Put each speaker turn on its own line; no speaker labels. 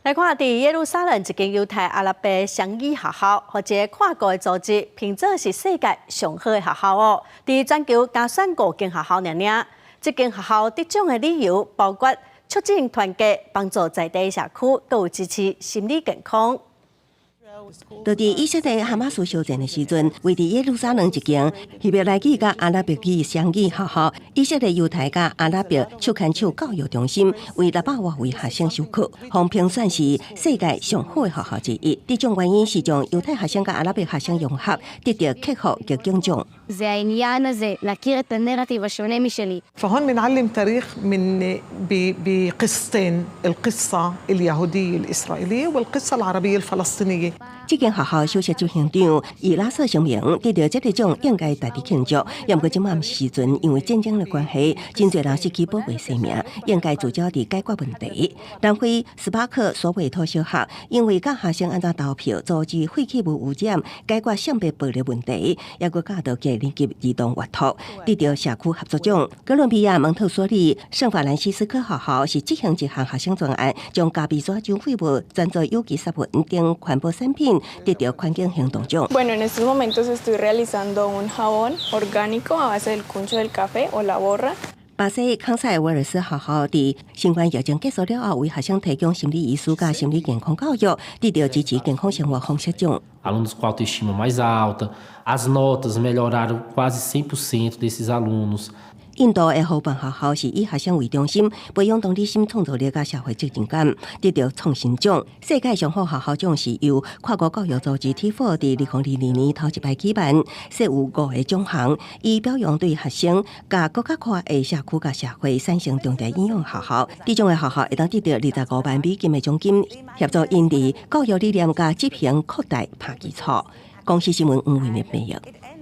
來看，佇耶路撒冷一間猶太阿拉伯雙語學校，予一个跨國的組織評做是世界上好的學校哦。佇全球焦選五間學校爾爾，這間學校得獎的理由包括促進團結、幫助在地社區，閣有支持心理健康。
就佇以色列哈馬斯巷戰的時陣，位佇耶路撒冷一間希伯來語佮阿拉伯語雙語學校，以色列猶太佮阿拉伯手牽手教育中心，為600外位學生授課，予評選是世界上好的學校之一。得獎原因是將猶太學生佮阿拉伯學生融合，得著克服逆境獎。
זה העניין הזה, להכיר את הנרטיב השונה משלי.
فهون بنعلم تاريخ من بقصتين، القصة اليهودية الإسرائيلية والقصة العربية الفلسطينية.
這間學校首席執行長伊拉瑟聲明，得著這个獎應該值得慶祝。毋過這馬毋是時陣，因為戰爭的關係，真濟人失去寶貴生命，應該聚焦佇解決問題。南非斯巴克索維托小學因為教學生按怎投票，阻止廢棄物污染，解決性別暴力問題，抑閣教導低年級兒童閱讀，得著社區合作獎。哥倫比亞蒙特梭利聖法蘭西斯科學校是執行一項學生專案，將咖啡紙種廢物轉做有機殺粉等環保產品，得著環境行動獎。
Bueno, en estos momentos estoy realizando un jabón orgánico a base del concho del café o la borra.
巴西康塞維爾斯學校佇新冠疫情結束了後，為學生提供心理醫師佮心理健康教育，得著支持健康生活方式獎。
Alunos com autoestima mais alta, as notas melhoraram quase 100% desses alunos.
印度的伙伴學校是以學生為中心，培養同理心、創造力佮社會責任感，得著創新獎。世界上好學校獎是由跨國教育組織 T4 佇2022年頭一擺舉辦，設有五个獎項，以表揚對學生、佮閣較闊的社區佮社會產生重大影響學校。得獎的學校會當得著25萬美金的獎金，協助𪜶佇教育理念佮執行擴大拍基礎。公視新聞黃慧玲編譯。